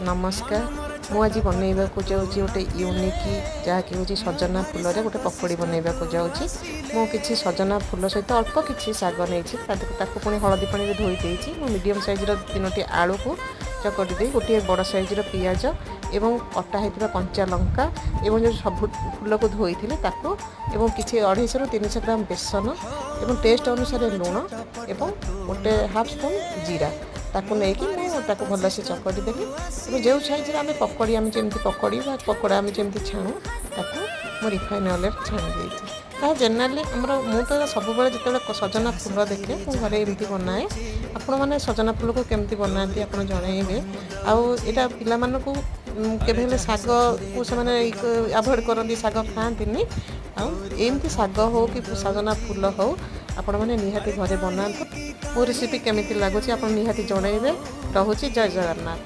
ନମସ୍କାର। ମୁଁ ଆଜି ବନେଇବାକୁ ଯାଉଛି ଗୋଟେ ୟୁନିକ୍, ଯାହାକି ହେଉଛି ସଜନା ଫୁଲରେ ଗୋଟେ ପକୋଡ଼ି ବନେଇବାକୁ ଯାଉଛି। ମୁଁ କିଛି ସଜନା ଫୁଲ ସହିତ ଅଳ୍ପ କିଛି ଶାଗ ନେଇଛି। ତାକୁ ପୁଣି ହଳଦୀ ପାଣିରେ ଧୋଇ ଦେଇଛି। ମୁଁ ମିଡ଼ିୟମ୍ ସାଇଜ୍ର ତିନୋଟି ଆଳୁକୁ ଚକଟି ଦେଇ, ଗୋଟିଏ ବଡ଼ ସାଇଜ୍ର ପିଆଜ ଏବଂ କଟା ହେଇଥିବା କଞ୍ଚା ଲଙ୍କା ଏବଂ ଯେଉଁ ସବୁ ଫୁଲକୁ ଧୋଇଥିଲି ତାକୁ ଏବଂ କିଛି 250ରୁ 300 ଗ୍ରାମ ବେସନ ଏବଂ ଟେଷ୍ଟ ଅନୁସାରେ ଲୁଣ ଏବଂ ଗୋଟେ ହାଫ୍ ସ୍ପୁନ୍ ଜିରା, ତାକୁ ନେଇକି ମୁଁ ତାକୁ ଭଲସେ ଚକଟି ଦେଲି। ଏବଂ ଯେଉଁ ସାଇଜ୍ରେ ଆମେ ପକୋଡ଼ି, ଆମେ ଯେମିତି ପକୋଡ଼ି ବା ପକୋଡ଼ା ଆମେ ଯେମିତି ଛାଣୁ, ତାକୁ ମୁଁ ରିଫାଇନ୍ ଅଏଲ୍ରେ ଛାଣି ଦେଇଛି। ତାହା ଜେନେରାଲି ଆମର, ମୁଁ ତ ସବୁବେଳେ ଯେତେବେଳେ ସଜନା ଫୁଲ ଦେଖେ, ମୁଁ ଘରେ ଏମିତି ବନାଏ। ଆପଣମାନେ ସଜନା ଫୁଲକୁ କେମିତି ବନାନ୍ତି, ଆପଣ ଜଣାଇବେ। ଆଉ ଏଇଟା ପିଲାମାନଙ୍କୁ କେବେ ହେଲେ ଶାଗକୁ ସେମାନେ ଆଭଏଡ଼ କରନ୍ତି, ଶାଗ ଖାଆନ୍ତିନି। ଆଉ ଏମିତି ଶାଗ ହଉ କି ସଜନା ଫୁଲ ହଉ, ଆପଣମାନେ ନିହାତି ଘରେ ବନାନ୍ତୁ। ମୋ ରେସିପି କେମିତି ଲାଗୁଛି, ଆପଣ ନିହାତି ଜଣାଇବେ। ରହୁଛି, ଜୟ ଜଗନ୍ନାଥ।